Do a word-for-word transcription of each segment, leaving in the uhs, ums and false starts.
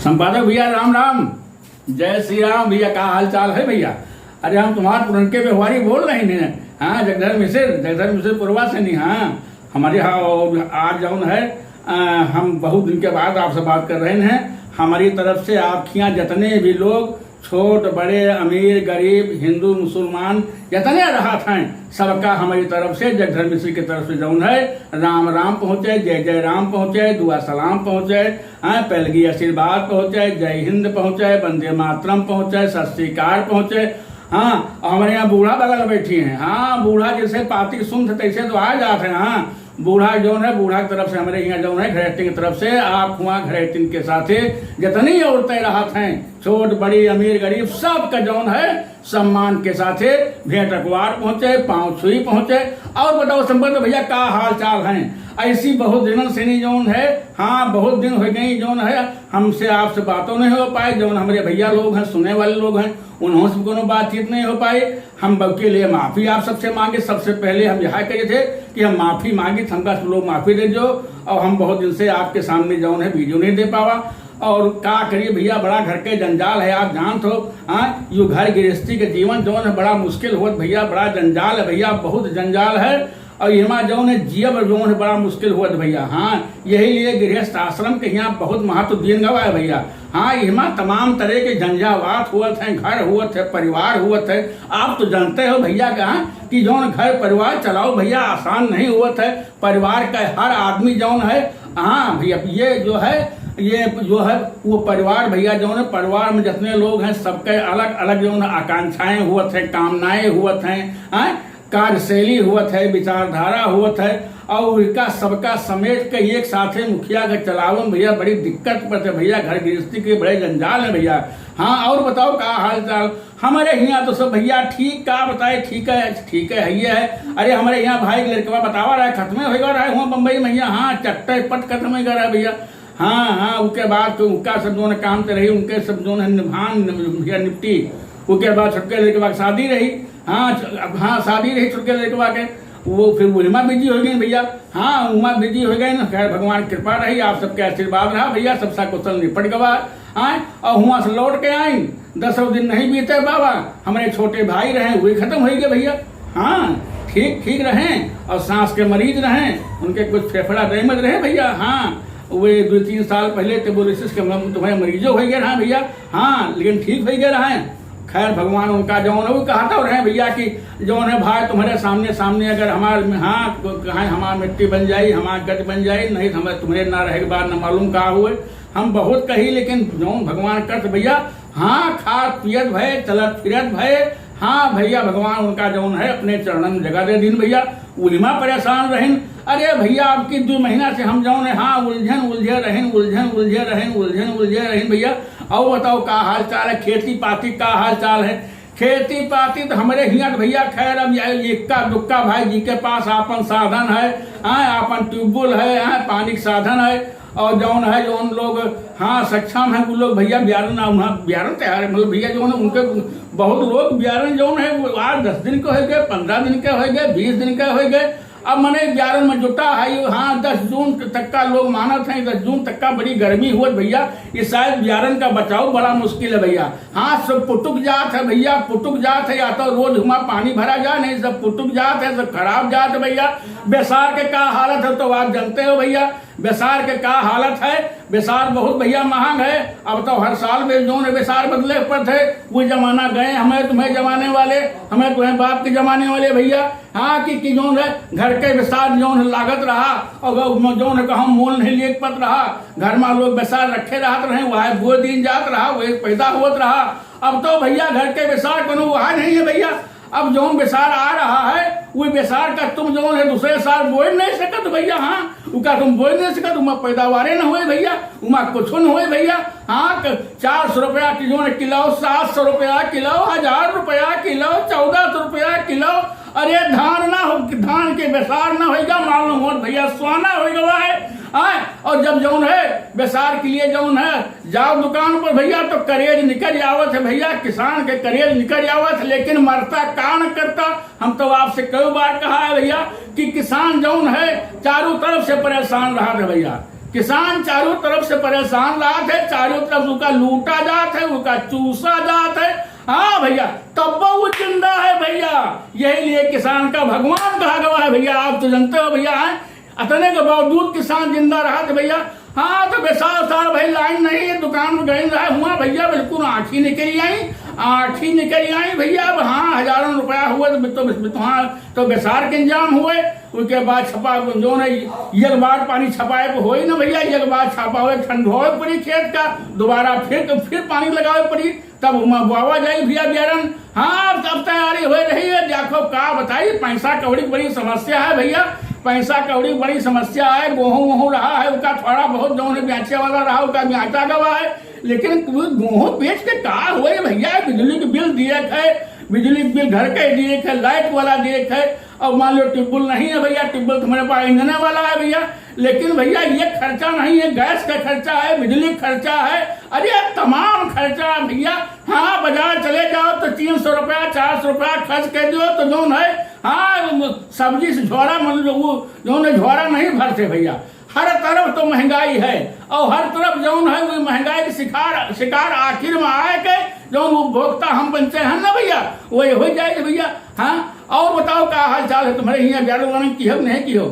संपादक भैया, राम राम। जय श्री राम भैया, का हाल चाल है भैया? अरे, हम तुम्हार पुरनके व्यवहारी बोल रहे हैं। हाँ, जगधर मिसिर, जगधर मिसिर पुरवा से नहीं। हाँ, हमारे यहाँ और आज जौन है, अ, हम बहुत दिन के बाद आपसे बात कर रहे हैं। हमारी तरफ से आपके यहाँ जितने भी लोग, छोट बड़े, अमीर गरीब, हिंदू मुसलमान, जितने रहत हैं, सबका हमारी तरफ से, जगधर मिसिर की तरफ से जौन है, राम राम पहुँचे, जय जय राम पहुँचे, दुआ सलाम पहुँचे, हाँ, पैलगी आशीर्वाद पहुँचे, जय हिंद पहुँचे, वंदे मातरम पहुँचे, सत श्री अकाल पहुँचे। हाँ, और हमारे यहाँ बूढ़ा बगल बैठी हैं। हाँ, बूढ़ा जैसे पाती सुनत तैसे तो आ जात हैं। हाँ, बूढ़ा जौन है, बूढ़ा की तरफ से, हमारे यहाँ जौन है, घरेटिन की तरफ से, आप हुआ घरेटिन के साथे जितनी औरतें रहत हैं, छोट बड़ी अमीर गरीब, सबका जौन है, सम्मान के साथे भेंट अकवार पहुँचे, पाँव छुई पहुँचे। और बताओ संपत भैया, का हाल चाल है? ऐसी बहुत दिनन से नहीं जौन है, हाँ, बहुत दिन हो गई जौन है, हमसे आपसे बातों नहीं हो पाए। जौन हमारे भैया लोग हैं, सुने वाले लोग हैं, उन्हों से कोनो बातचीत नहीं हो पाई। हम बल्कि लिए माफ़ी आप सबसे मांगे। सबसे पहले हम यह कहे थे कि हम माफ़ी मांगी, हमका सब लोग माफ़ी दे दो। और हम बहुत दिन से आपके सामने जौन है वीडियो नहीं दे पावा। और का करिए भैया, बड़ा घर के जंजाल है, आप जानत हो। हाँ, यो घर गृहस्थी के जीवन जौन है बड़ा मुश्किल होत भैया, बड़ा जंजाल है भैया, बहुत जंजाल है। और एमा जौन है जियब जौन है बड़ा मुश्किल होत भैया। हाँ, यही लिए गृहस्थ आश्रम के यहाँ बहुत महत्व दियन गवा है भैया। हाँ, एमा तमाम तरह के झंझावात होत हैं, घर होत है, परिवार होत है। आप तो जानते हो भैया का कि जौन घर परिवार चलाओ भैया आसान नहीं होत है। परिवार का हर आदमी जौन है, हाँ भैया, ये जो है, ये जो है वो परिवार भैया जौन है, परिवार में जितने लोग हैं सबके अलग अलग जौन है आकांक्षाएं होत हैं, कामनाएं होत हैं, हाँ, कार्यशैली होत है, विचारधारा होत है, और उनका सबका समेट के एक साथे मुखिया के चलावे में भैया बड़ी दिक्कत पड़त है भैया। घर गृहस्थी के बड़े जंजाल है भैया। हाँ, और बताओ का हाल चाल? हमारे हियाँ तो सब भैया ठीक, का बताए, ठीक है, ठीक है, है ये है। अरे हमारे हियाँ भाई के लड़कवा बतावा रहा है, खत्मे होइगा रहा है हुआ बम्बई में भैया। हाँ, चट्टे पट खत्म होइगा रहा है भैया। हाँ, हाँ, उके बाद तो उनका सब जौन काम ते रही, उनके सब जौन है निभान भैया निपटी। उके बाद छोटके लड़कवा के शादी रही। हाँ, छ-, अब हाँ, शादी रही छोटके लड़कवा के, वो फिर उहिमा बिजी हो गई भैया। हाँ, उमा बिजी हो गई ना। खैर, भगवान कृपा रही, आप सबके आशीर्वाद रहा भैया, सबसा कुशल निपट गवा। हाँ, और हुआ से लौट के आई, दसों दिन नहीं बीते बाबा, हमारे छोटे भाई रहे, वही खत्म हो गए भैया। हाँ, ठीक ठीक रहे, और सांस के मरीज रहे, उनके कुछ फेफड़ा डैमेज रहे भैया। हाँ, वे दो तीन साल पहले ट्यूबरकुलोसिस के मर-, तुम्हारे मरीजो हो गए रहा भैया। हाँ, लेकिन ठीक हो गए रहे। खैर, भगवान उनका जौन है, वो कहता रहे भैया कि जौन है भाई, तुम्हारे सामने, सामने अगर हमार, हाँ, कहें हमार मिट्टी बन जाई, हमार गज बन जाई, नहीं तो हमें तुम्हारे ना रहे के बाद ना मालूम का हुए। हम बहुत कही, लेकिन जौन भगवान करत भैया, हाँ, खात पियत भय, चलत फिरत भय, हाँ भैया, भगवान उनका जौन है अपने चरणन में जगह दे दीन भैया। उहिमा परेशान रहिन। अरे भैया, आपकी दो महीना से हम जौन है, हाँ, उलझन उलझे रहिन, उलझन उलझे रहिन, उलझन उलझे रहिन भैया। और बताओ का हाल चाल है, खेती पाती का हाल चाल है? खेती पाती तो हमरे हियाँ तो भैया खैर अब ये इक्का दुक्का भाई जी के पास आपन साधन है, हाँ, आपन ट्यूबवेल है, हाँ, पानी के साधन है। और जौन है, जौन लोग, हाँ, सक्षम है, वो लोग भैया बियारन, ना, वहाँ बियारन तैयार है, मतलब भैया जौन है, उनके बहुत लोग बियारन जौन है, वो आज दस दिन के हो गए, पन्द्रह दिन के हो गए, बीस दिन के हो गए। अब मने बियारन में जुटा है, ये, हाँ, दस जून तक का लोग मानत हैं, दस जून तक का बड़ी गर्मी हुआ भैया, ये शायद बियारन का बचाव बड़ा मुश्किल है भैया। हाँ, सब पुटुक जात है भैया, पुटुक जात है, या तो रोज हुआ पानी भरा जा, नहीं सब पुटुक जात है, सब खराब जात है भैया। बेसार के का हालत है तो आप जानते हो भैया। बेसार के का हालत है, बेसार बहुत भैया महंग है। अब तो हर साल में जौन है बेसार बदले पड़त है। वो जमाना गए हमें तुम्हें जमाने वाले, हमें तुम्हें बाप के जमाने वाले भैया। हाँ, कि, कि जौन है घर के बेसार जौन है लागत रहा, और वो जौन है कहूँ मोल नहीं लिए पत रहा, घर में लोग बेसार रखे रहत रहे, वह बोए दिन जात रहा, वही पैदा होत रहा। अब तो भैया घर के बेसार कोनो वह नहीं है भैया। अब जौन बेसार आ रहा है, वो बेसार का तुम जौन है दूसरे साल बोए नहीं सकत भैया। हाँ, उका तुम बोए नहीं सकत, उमा पैदावारे न होए भैया, उमा कुछ न होए भैया। हाँ, क-, चार सौ रुपया की जौन किलो, सात सौ रुपया किलो, हजार रुपया किलो, चौदह सौ रुपया किलो। अरे धान ना हो, धान के बेसार ना होएगा, मालूम होत भैया सोना होएगा है। हाँ, और जब जौन है बेसार के लिए जौन है जाओ दुकान पर भैया, तो करेज निकल आवत है भैया, किसान के करेज निकल आवत है, लेकिन मरता का न करता। हम तो आपसे कई बार कहा है भैया कि किसान जौन है चारों तरफ से परेशान रहत है भैया। किसान चारों तरफ से परेशान रहत है, चारों तरफ उका लूटा जात है, उका चूसा जात है। हाँ भइया, तब्बो वो जिंदा है भइया। यही लिए किसान का भगवान कहा गवा है भइया। आप तो जानते हो भइया, हैं? अतने के बावजूद किसान जिंदा रहत है भइया। हाँ, तो बेसार सार भाई लाइन नहीं है, दुकान में गइन रहा हुआ भइया, बिल्कुल आँखी निकल आई, आँखी निकल आई भइया। अब हाँ, हजारों रुपया हुआ तो, तो, तो हाँ, तो बेसार के इंजाम हुए। उसके बाद छपा, जौन है, एक बार पानी छपाए पे होई ना भइया, एक बार छपावे, ठंडोए पड़ी खेत का, दोबारा फिर, फिर पानी लगावे पड़ी, तब उमा बोवा जाई भइया बियारन। हाँ, अब तब तैयारी हो रही है। देखो का बताई, पैसा कौड़ी की बड़ी समस्या है भइया, पैसा कौड़ी की बड़ी समस्या है। गेहूं वहूं रहा है, उनका थोड़ा बहुत जौन है बेचे वाला रहा, उनका बेचा गवा है, लेकिन वो गेहूं बेच के का होई भइया? बिजली के बिल दिए के है, बिजली के बिल घर के दिए के है, लाइट वाला दिए के है, और मान लो ट्यूबवेल नहीं है भइया, ट्यूबवेल तो हमारे पास इंजने वाला है भइया, लेकिन भइया ये खर्चा नहीं है, गैस का खर्चा है, बिजली का खर्चा है, अरे तमाम खर्चा है भइया। हाँ, बाजार चले जाओ तो तीन सौ रुपया, चार सौ रुपया खर्च कर दो तो जौन है, हाँ, सब्जी से झोरा, मतलब वो जौन है झोरा नहीं भरते भइया। हर तरफ तो महंगाई है और हर तरफ जौन है वो महंगाई के शिकार, शिकार आखिर में आए के जौन उपभोक्ता हम बनते हैं ना भइया, वही हो जाए भइया। हाँ, और बताओ का हाल चाल है तुम्हारे हियाँ, बियारन वालन किहो कि नहीं किहो?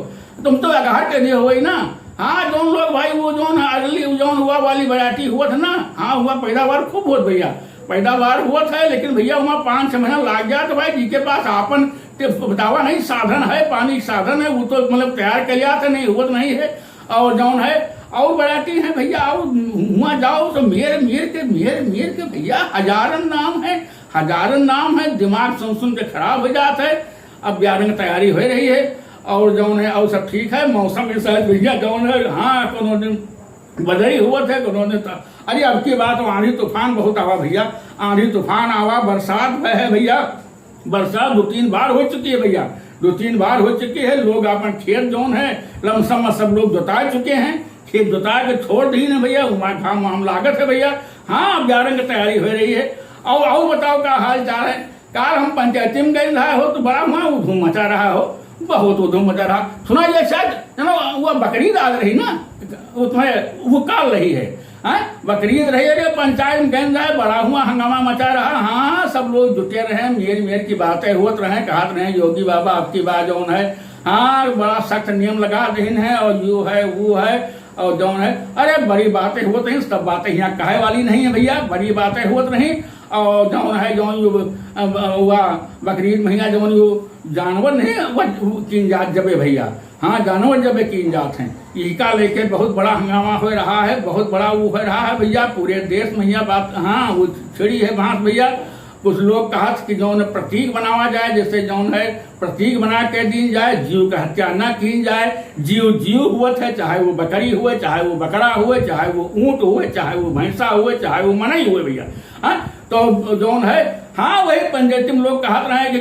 तुम तो अगहर के दिए होई ना। हाँ, जौन लोग भाई वो जौन early, जौन हुआ वाली variety हुआ था ना, हाँ, हुआ पैदावार खूब होत भइया, पैदावार हुआ था, लेकिन भइया वहाँ पाँच छह महीना लाग जात भाई, जिसके पास आपन ते बतावा नहीं साधन है, पानी के साधन है, वो तो मतलब तैयार कर लिया था, नहीं हुआ तो नहीं है। और जौन है और variety है भइया, और हुआ जाओ तो मेर, मेर के, मेर, मेर के भइया हजारन नाम है, हजारन नाम है, दिमाग सुन सुन के खराब हो जात है। अब बियारन की तैयारी हो रही है और जौन है और सब ठीक है, मौसम भी शायद भइया जौन है, हाँ, कोनो दिन बदरी हुआ थे, कोनो दिन त-, अरे अब की बात आंधी तूफान बहुत आवा भइया, आंधी तूफान आवा, बरसात भय है भइया, बरसात दो तीन बार हो चुकी है भइया, दो तीन बार हो चुकी है। लोग अपन खेत जौन है लमसम में सब लोग जोता चुके हैं, खेत जोता के छोड़ दी ना भइया, उमा घाम वाम लागत है भइया। हाँ, अब बियारन की तैयारी हो रही है। और, और बताओ का हाल चाल है? काल हम पंचायती में गए रहा हो तो बड़ा हुआ उधूम मचा रहा हो, बहुत उधूम मचा रहा। सुना ये शायद, है ना, वो बकरीद आ रही ना, वो तुम्हें वो काल रही है, हैं? बकरीद रही है, पंचायत में गए रहा, बड़ा हुआ हंगामा मचा रहा। हाँ, सब लोग जुटे रहे, मेर मेर की बातें होत रहे, कहत रहे योगी बाबा अब की बार जौन है, हाँ, बड़ा सख्त नियम लगा देहिन है और यो है वो है और जौन है, अरे बड़ी बातें होत रही, सब बातें यहाँ कहे वाली नहीं है भइया, बड़ी बातें होत रही। और जौन है, जौन यो, अ, हुआ बकरीद महीना जौन यो जानवर नहीं, वो कीन जात जबे भइया, हाँ, जानवर जबे कीन जात हैं, इका लेके बहुत बड़ा हंगामा हो रहा है, बहुत बड़ा वो हो रहा है भइया, पूरे देश में यह बात, हाँ, वो छिड़ी है बात भइया। कुछ लोग कहत कि जौन प्रतीक बनावा जाए, जैसे जौन है प्रतीक बना के दीन जाए, जीव का हत्या ना कीन जाए। जीव जीव हुवत है, चाहे वो बकरी हुए, चाहे वो बकरा हुए, चाहे वो ऊंट हुए, चाहे वो भैंसा हुए, चाहे वो मनई हुए भइया। हाँ, तो जौन है, हाँ, वही पंचायती में लोग कहत रहे कि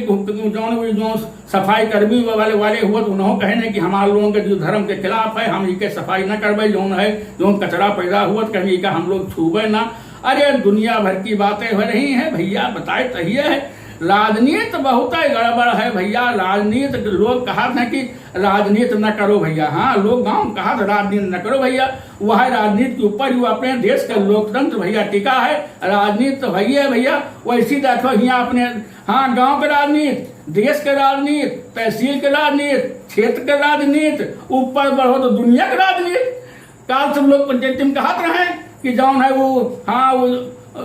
जौन, जौन सफाई कर्मी वाले, वाले हुवत, उन्हों कहे नहीं कि हमारे लोगों के जो धर्म के खिलाफ है, हम इके सफाई न करबे, जौन है, जौन कचरा पैदा हुवत, कहीं इका हम लोग छूबे ना। अरे दुनिया भर की बातें हो रही हैं भइया, बताए तो ये है, राजनीति बहुत है गड़बड़ है भइया। राजनीति लोग कहत हैं कि राजनीति न करो भइया, हाँ, लोग गाँव में कहत राजनीति न करो भइया। वह राजनीति के ऊपर ही वो अपने देश का लोकतंत्र भइया टिका है। राजनीति तो भइया है भइया, वैसी देखो हियाँ अपने, हाँ, गाँव के राजनीति, देश के राजनीति, तहसील के राजनीति, क्षेत्र के राजनीति, ऊपर बढ़ो तो दुनिया के राजनीति। काल सब लोग पंचायती में कहत रहे कि जौन है वो, हाँ, वो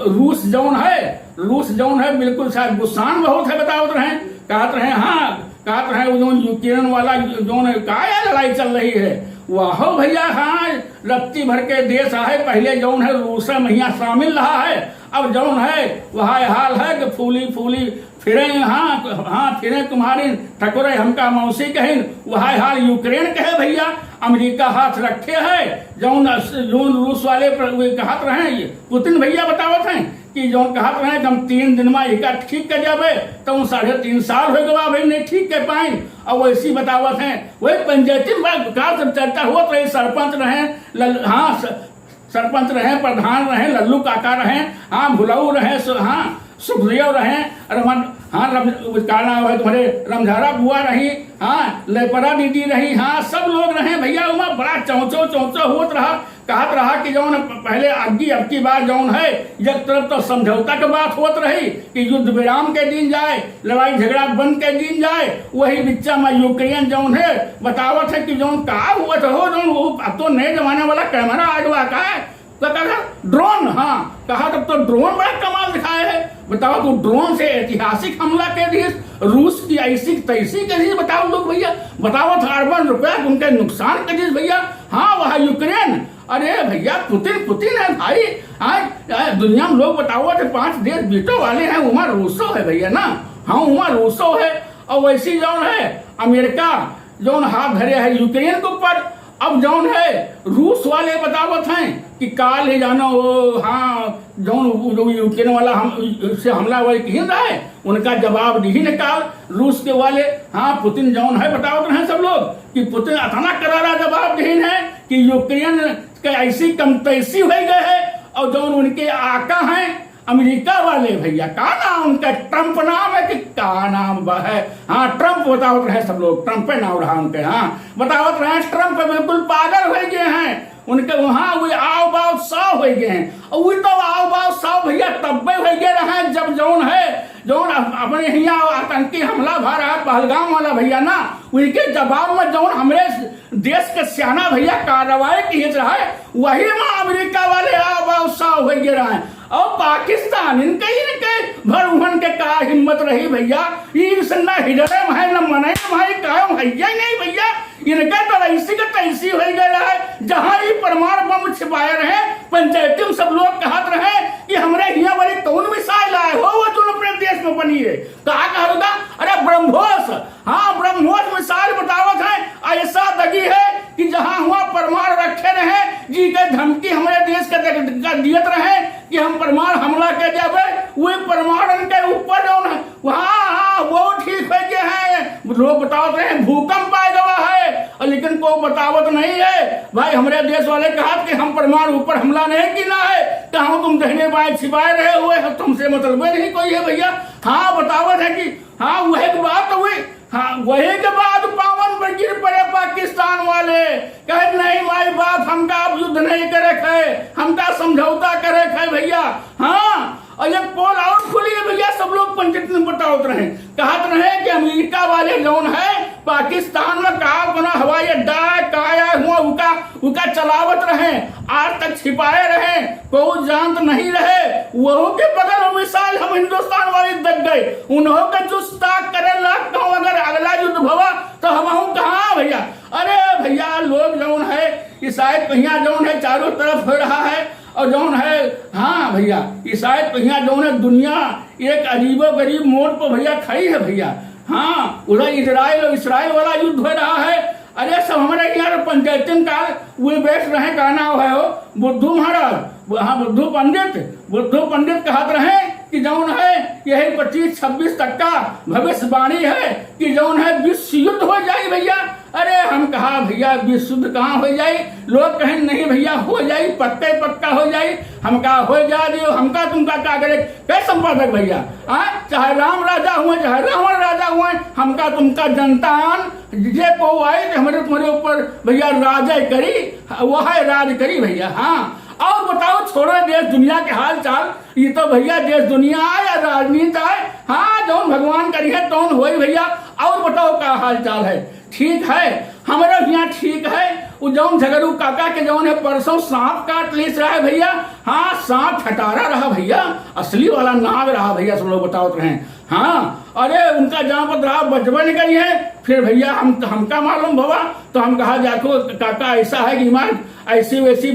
रूस जौन है, रूस जौन है बिल्कुल शायद गुस्सान बहुत है, बतावत रहे, कहत रहे, हाँ, कहत रहे वो जौन यूक्रेन वाला जौन है, का या लड़ाई चल रही है, वह भइया, हाँ, रत्ती भर के देश आहे, पहिले जौन है रूस में यहाँ शामिल रहा है, अब जौन है वह हाल है कि फूली फूली फिरे, हाँ, हाँ, फिरे कुम्हारिन, ठकुरे हमका मौसी कहिन, वह हाल यूक्रेन के है भइया, अमेरिका हाथ रखे है, जौन, जौन रूस वाले पर वे कहत रहे, ये पुतिन भइया बतावत हैं कि जौन कहत रहे कि हम तीन दिन में इका ठीक कर जाबे, तो उन साढ़े तीन साल हो गवा भाई नहीं ठीक कर पाइन, और वैसी बतावत हैं, वही पंचायती में बात, विकास जब चर्चा होत रही, सरपंच रहे, लल-, हाँ, स-, सरपंच रहे, प्रधान रहे, लल्लू काका रहे, हाँ, भुलाऊ रहे, सु-, हाँ, सुखदेव रहे, रमन, हाँ, रम-, का नाम है तुम्हारे, रमझारा बुआ रही, हाँ, लेपरा दीदी रही, हाँ, सब लोग रहे भइया, उमा बड़ा चौचो चौचो होत रहा, कहत रहा कि जौन पहले अग्गी, अब की बार जौन है, एक तरफ तो समझौता के बात होत रही कि युद्ध विराम के दीन जाए, लड़ाई झगड़ा बंद के दीन जाए, वही बिच्चा में यूक्रेन जौन है बतावत है कि जौन का हुआ था हो, जौन वो अब तो नए जमाने वाला कैमरा आ गवा का है, तो कहा ड्रोन, हाँ, कहा तब तो ड्रोन बड़ा कमाल दिखाए है। बताओ, तो ड्रोन से ऐतिहासिक हमला के दिस, रूस की ऐसी तैसी के दिस, बताओ लोग भइया, बताओ, अरबन रुपया उनके नुकसान के दिस भइया। हाँ, वह यूक्रेन, अरे भइया, पुतिन, पुतिन है भाई। आए, आए, दुनिया में लोग बताओ थे, पांच देश वीटो वाले हैं, उमा रूसो है भइया ना, हाँ, उमा रूसो है। और वैसी जौन है अमेरिका, जौन हाथ धरे है यूक्रेन के ऊपर। अब जौन है रूस वाले बतावत हैं कि काल ही जानो, वो, हाँ, जौन उ-, उ-, यूक्रेन वाला हम, से हमला वाले किहिन रहे, उनका जवाब दिहिन काल रूस के वाले। हाँ, पुतिन जौन है बतावत रहे सब लोग कि पुतिन अतना करारा जवाब दिहिन है कि यूक्रेन के ऐसी कमतैसी हो गए है, और जौन उनके आका हैं अमेरिका वाले भइया, का नाम उनका, ट्रंप नाम है कि का नाम बा है? हाँ, ट्रंप बतावत रहे सब लोग, ट्रंपे नाम रहा उनके। हाँ, बतावत रहे ट्रंप बिल्कुल पागल हो गए हैं, उनके वहाँ वो आव बाव साव हो गए हैं। और वो तो आव बाव साव भइया तब्बे हो गए रहे जब जौन है, जौन अप-, अपने हियाँ आतंकी हमला भा रहा पहलगाम वाला भइया ना, उनके जवाब में जौन हमरे देश के सेना भइया कार्रवाई किहित रहे, वही में अमेरिका वाले आव बाव साव हो गए रहे। और पाकिस्तान इनके, इनके भर उहन के का हिम्मत रही भइया, ई से ना हिडरे में है, ना मनई में है, कायम है ये नहीं भइया। इनके तो ऐसी के तैसी हो गए रहे, जहाँ ई परमाणु बम छिपाए रहे, पंचायती में सब लोग कहत रहे कि हमरे हियाँ वाली कौन मिसाइल आए हो, वो जो अपने देश में बनी है। का कहत बा? अरे ब्रह्मोस, हाँ, ब्रह्मोस मिसाइल बतावत है, ऐसा दगी है कि जहाँ हुआ परमाणु रखे रहे, जी के धमकी हमरे देश के दे-, का दियत रहे कि हम परमाणु हमला के देबे, वे परमाणु के ऊपर जौन है, वहाँ, हाँ, वो ठीक हो गए हैं। लोग बतावत रहे भूकंप आ गवा है, और लेकिन को बतावत नहीं है। भाई, हमरे देश वाले कहा कि हम परमाणु ऊपर हमला नहीं किना है, कहाँ तुम दहिने बाएं छिपाए रहे हुए हो, तुमसे मतलब नहीं कोई है भइया। हाँ, बतावत है कि हाँ, वही के बाद तो हुई। हाँ, वही के बाद पावन पर गिर पड़े पाकिस्तान वाले, कहे, "नहीं माई बाप, हमका अब युद्ध नहीं करे है, हमका समझौता करे है भइया।" हाँ, और एक पोल और खुली है भइया, सब लोग पंचायत में बतावत रहे, कहत रहे कि अमेरिका वाले जौन है पाकिस्तान में का अपना हवाई अड्डा है, का आया हुआ उनका, उनका चलावत रहे, आज तक छिपाए रहे। कोई जानत नहीं रहे, वहू के बगल में मिसाइल हम हिंदुस्तान वाले दग गए, उन्हों के चुस्ता करे लाग कहूँ, अगर अगला युद्ध भवा तो हमहू कहाँ भइया। अरे भइया, लोग जौन है, ईसाई पहिया जौन है, चारों तरफ हो रहा है, और जौन है, हाँ भइया, ईसाई पहिया जौन है, दुनिया एक अजीबो गरीब मोड़ पर भइया खड़ी है भइया। हाँ, उधर इजराइल और इसराइल वाला युद्ध हो रहा है, अरे, सब हमरे यहाँ पंचायतन काल वे बैठ रहे, का नाम है हो, बुद्धू महाराज, वो, हाँ, बुद्धू पंडित, बुद्धू पंडित कहत रहे कि जौन है, यही पच्चीस छब्बीस तक का भविष्यवाणी है कि जौन है, विश्व युद्ध हो जाई भइया। अरे, हम कहा, "भइया, विश्व युद्ध कहाँ हो जाई?" लोग कहें, "नहीं भइया, हो जाई, पक्का ही पक्का हो जाई।" हम कहा, "हो जा दियो, हमका तुमका का करे?" कहे संपादक भइया, हाँ, चाहे राम राजा हुए, चाहे रावण राजा हुए, हमका तुमका जनता आन जे को आई कि हमरे तुम्हारे ऊपर भइया राज करी, वह है राज करी भइया। हाँ, और बताओ, छोड़ो देश दुनिया के हाल चाल, ये तो भइया देश दुनिया आए या राजनीति आए, हाँ, जौन भगवान करी है तौन होई भइया। और बताओ का हाल चाल है, ठीक है, हमरे यहाँ ठीक है। वो जौन झगड़ू काका के जौन है परसों सांप काट लीस रहा है भइया, हाँ, सांप ठटारा रहा भइया, असली वाला नाग रहा भइया, सब लोग बतावत रहे। हाँ, अरे उनका जहाँ पर रहा बचबे नहीं करी है, फिर भइया हम, हमका मालूम भवा, तो हम कहा, "जाको काका, ऐसा है कि ईमान ऐसी वैसी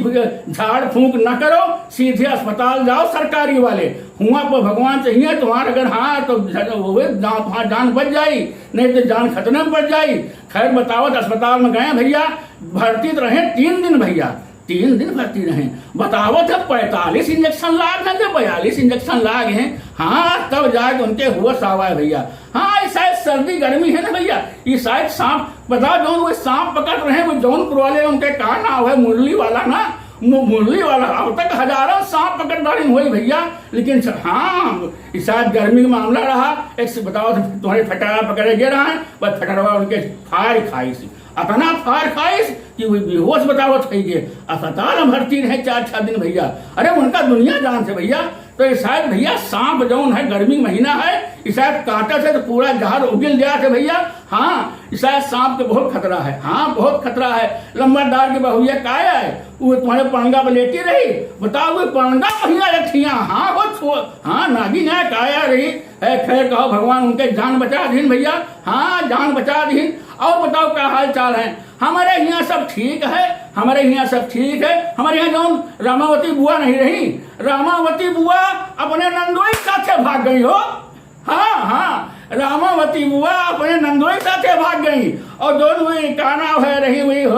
झाड़ फूंक न करो, सीधे अस्पताल जाओ सरकारी वाले, हुआ पर भगवान चाहिए तुम्हारा, अगर हाँ तो झ-, वो जा-, वहाँ जान बच जाई, नहीं तो जान खतरे में पड़ जाई।" खैर बतावत अस्पताल में गए भइया, भर्ती तो रहे तीन दिन भइया, तीन दिन भर्ती रहे। बतावत है पैंतालीस इंजेक्शन लाग हैं, बयालीस इंजेक्शन लाग हैं। हाँ, तब जाके उनके होश आवा है भइया। हाँ, ये शायद सर्दी गर्मी है ना भइया, ये शायद सांप, बताओ, जौन वो सांप पकड़ रहे हैं, वो जौनपुर वाले, उनके का नाम है, मुरली वाला ना, मु-, मुरली वाला, अब तक हजारों सांप पकड़ डालिन होई भइया, लेकिन स-, हाँ, ई शायद गर्मी का मामला रहा, एक से बताओ, तुम्हरे फटारा पकड़े गे रहा है, बस फटरवा उनके फार खाइस, अतना फार खाइस कि उ बेहोश बतावत होइ गे, अस्पताल में भर्ती रहे चार छह दिन भइया। अरे उनका दुनिया जान से भइया, तो ई शायद भइया सांप जौन है, गर्मी महीना है, ई शायद काटत है तो पूरा जहर उगिल जात है भइया। हाँ, ई शायद सांप के बहुत खतरा है। हाँ, बहुत खतरा है। लंबरदार के बहुरिया का है, उ तुम्हरे पलंगा पर लेटी रही। बताओ, उ पलंगा पहिया रखिया। हाँ, हो छो-, हाँ, नागिन है, काया रही। है, खैर कहो, भगवान उनके जान बचा दीन भइया। हाँ, जान बचा दीन। और बताओ, का हाल चाल है? हमरे हियाँ सब ठीक है, हमरे हियाँ सब ठीक है। हमरे हियाँ जौन रामावती बुआ नहीं रही, रामावती बुआ अपने नंदोई साथे भाग गई हो। हाँ, हाँ, रामावती बुआ अपने नंदोई साथे भाग गई। और जौन हुई, का नाम है, रही हुई हो,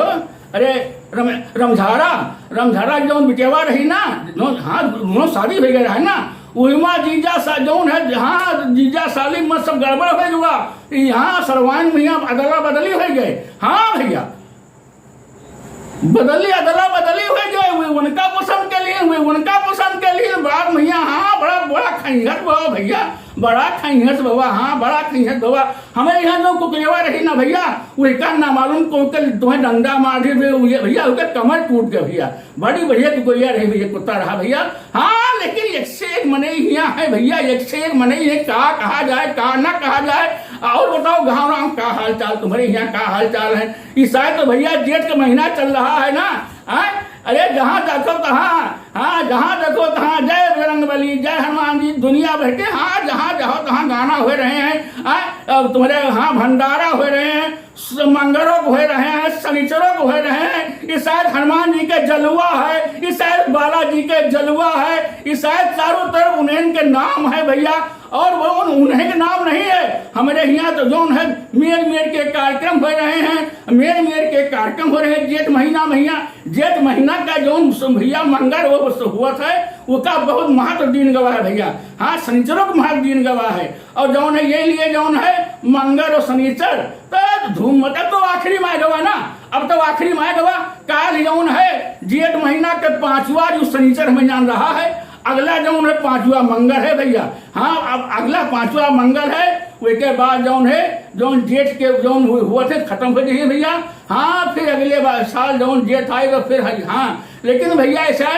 अरे, रम-, रमझारा, रमझारा जौन बिटेवा रही ना, जौन, हाँ, दोनों शादी होइ गए रहे ना, उहिमा जीजा सा-, जौन है, हाँ, जीजा साली में सब गड़बड़ होइ गवा। यहाँ सरवाइन में यहाँ अदला बदली होइ गए। हाँ भइया, बदली, अदला बदली होइ गए। उ उनका पसंद के लिए, उ उनका पसंद के लिए। बात भइया, हाँ, बड़ा, बड़ा खैहत बा भइया, बड़ा खैहत बा, हाँ, बड़ा खैहत बा। हमरे यहाँ जो कुकुरवा रही ना भइया, उनका ना मालूम को के तुम्हें डंडा मार दे भइया, उनके कमर टूट गए भइया। बड़ी बढ़िया कुकुरिया रही भइया, कुत्ता रहा भइया। हाँ, लेकिन एक से एक मनई हियाँ है भइया, एक से एक मनई है। का कहा जाए, का ना कहा जाए। और बताओ घाव राम, का हाल चाल तुम्हरे हियाँ, का हाल चाल है? ई शायद तो भइया जेठ का महीना चल रहा है ना, हाँ? अरे जहाँ देखो तहाँ, हाँ, जहाँ देखो तहाँ जय बजरंग बली, जय हनुमान जी, दुनिया भर के, हाँ, जहाँ जाओ तहाँ गाना होइ रहे हैं, हाँ, अब तुम्हरे, हाँ, भंडारा होइ रहे हैं, स-, मंगलों को होइ रहे हैं, शनिचरों को होइ रहे हैं। ई शायद हनुमान जी के जलवा है, ई शायद बालाजी के जलवा है, ई शायद चारों तरफ उन्हें के नाम है भइया। और वो उन-, उन्हें के नाम नहीं है। हमरे हियाँ तो जौन है, मेर मेर के कार्यक्रम होइ रहे हैं, मेर मेर के कार्यक्रम होइ रहे हैं। जेठ महीना, भइया, जेठ महीना का जौन स-, भइया, मंगर वो स-, हुआ था, ओका बहुत महत्व दीन गवा है भइया। हाँ, शनिचरों को महत्व दीन गवा है। और जौन है, ये लिए जौन है, मंगर और शनिचर, तो धूम मचा, तो आखिरी माय गवा ना, अब तो आखिरी माय गवा। काल जौन है, जेठ महीना के पाँचवा जो शनिचर हमें जान रहा है, अगला जौन है, पाँचवा मंगर है भइया। हाँ, अब अगला पाँचवा मंगर है, ओके बाद जौन है, जौन जेठ के जौन हु-, हुआ थे, खतम होइ जाइए भइया। हाँ, फिर अगले बा-, साल जौन जेठ आए तो फिर है, हाँ। लेकिन भइया, ऐसा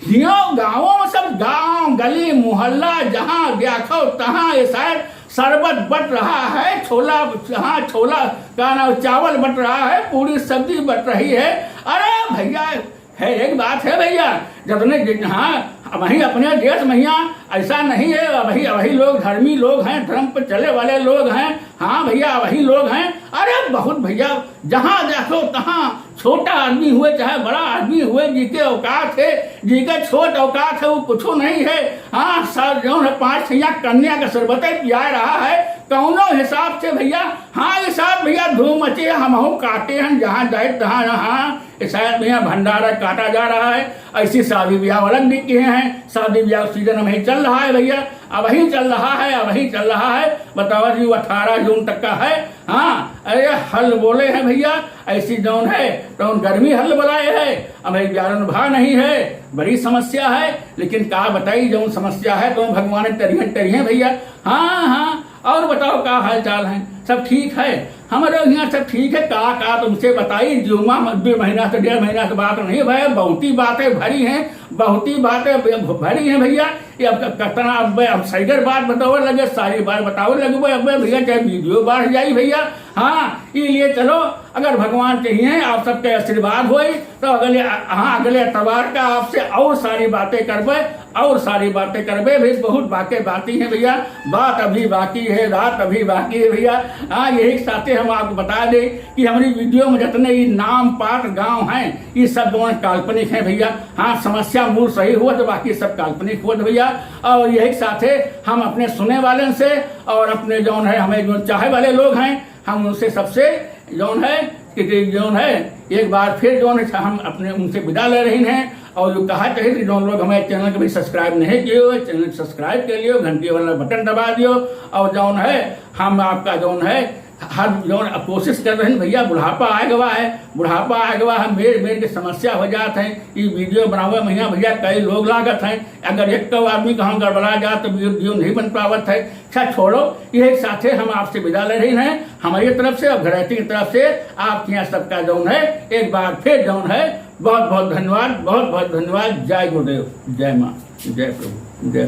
हियो गाँवों में सब गाँव, गली, मोहल्ला, जहाँ देखो तहाँ ये शायद शरबत बट रहा है, छोला, हाँ, छोला, का नाम, चावल बट रहा है, पूरी सब्जी बट रही है। अरे भइया, है, एक बात है भइया, जतने जि-, हाँ, अबहीं अपने देश में हियाँ ऐसा नहीं है, अबहीं, अबहीं लोग धर्मी लोग हैं, धर्म पर चले वाले लोग हैं। हाँ भइया, अबहीं लोग हैं। अरे बहुत भइया, जहाँ देखो तहाँ छोटा आदमी हुए चाहे बड़ा आदमी हुए, जिके औकात है, जिके छोट औकात है, वो कुछो नहीं है। हाँ, सर, जौन है, पाँच ठैया कन्या का शरबते पिया रहा है, कौनो हिसाब से भइया। हाँ, ये साथ भइया धूम मचे, हमहूँ काटे हैं, जहाँ जाए तहाँ, हाँ, ये शायद भइया भंडारा काटा जा रहा है। ऐसी शादी ब्याह अलग भी किए हैं, शादी ब्याह सीजन अबहीं चल रहा है भइया, अबहीं चल रहा है, अबहीं चल रहा है। बतावा जी, वो अठारह जून तक का है। हाँ, अरे हल बोले हैं भइया, ऐसी जौन है, जौन गर्मी हल बुलाए है, अबहीं बियारन भा नहीं है, बड़ी समस्या है। लेकिन का बताई, जौन समस्या है, तो भगवान टरिहैं, टरिहैं भइया। हाँ, हाँ, और बताओ का हाल चाल है, सब ठीक है? हमरे हियाँ सब ठीक है। का, का तुमसे बताई, जुम्मा म-, दो महीना से, डेढ़ महीना से बात नहीं भय, बहुती बातें भरी हैं, बहुती बातें भ-, भरी हैं भइया। ये अब क-, कितना अब, अब सैगर बात बतावे लगे, सारी बात बतावे लगे, अब भइया चाहे वीडियो बढ़ जाई भइया। हाँ, ये लिए चलो, अगर भगवान चाहिए, आप सबके आशीर्वाद होई, तो अगले, हाँ, अगले अतवार का आपसे और सारी बातें करबे, और सारी बातें करबे भी, बहुत बातें बाकी हैं भइया, बात अभी बाकी है, रात अभी बाकी है भइया। हाँ, यही साथे हम आपको बता दें कि हमारी वीडियो में जितने ये नाम पात्र गांव हैं, ये सब जौन काल्पनिक हैं भइया। हाँ, समस्या मूल सही हुआ तो बाकी सब काल्पनिक हुआ भइया। और यही साथे हम अपने सुने वाले से और अपने जौन है, हमें जो चाहे वाले लोग हैं, हम उनसे सबसे जौन है कि, कि जौन है, एक बार फिर जौन है, हम अपने उनसे विदा ले रही हैं। और जो कहा चाहिए कि जौन लोग हमारे चैनल को भी सब्सक्राइब नहीं किए हुए, चैनल सब्सक्राइब कर लियो, घंटी वाला बटन दबा दियो। और जौन है, हम आपका जौन है, हर जौन अब कोशिश कर रहे हैं भैया, बुढ़ापा आ गवा है, बुढ़ापा आ गवा है, मेर मेर के समस्या हो जात है। ई वीडियो बनावे में यहाँ भैया कई लोग लागत हैं, अगर एक आदमी का हम गड़बड़ा जात तो वीडियो नहीं बन पावत है। अच्छा छोड़ो, यही साथे हम आपसे विदा ले रही हैं हमारी तरफ से और घरैती की तरफ से। आपके यहाँ सबका जौन है एक बार फिर जौन है बहुत बहुत धन्यवाद, बहुत बहुत धन्यवाद। जय गुरुदेव, जय माँ, जय प्रभु, जय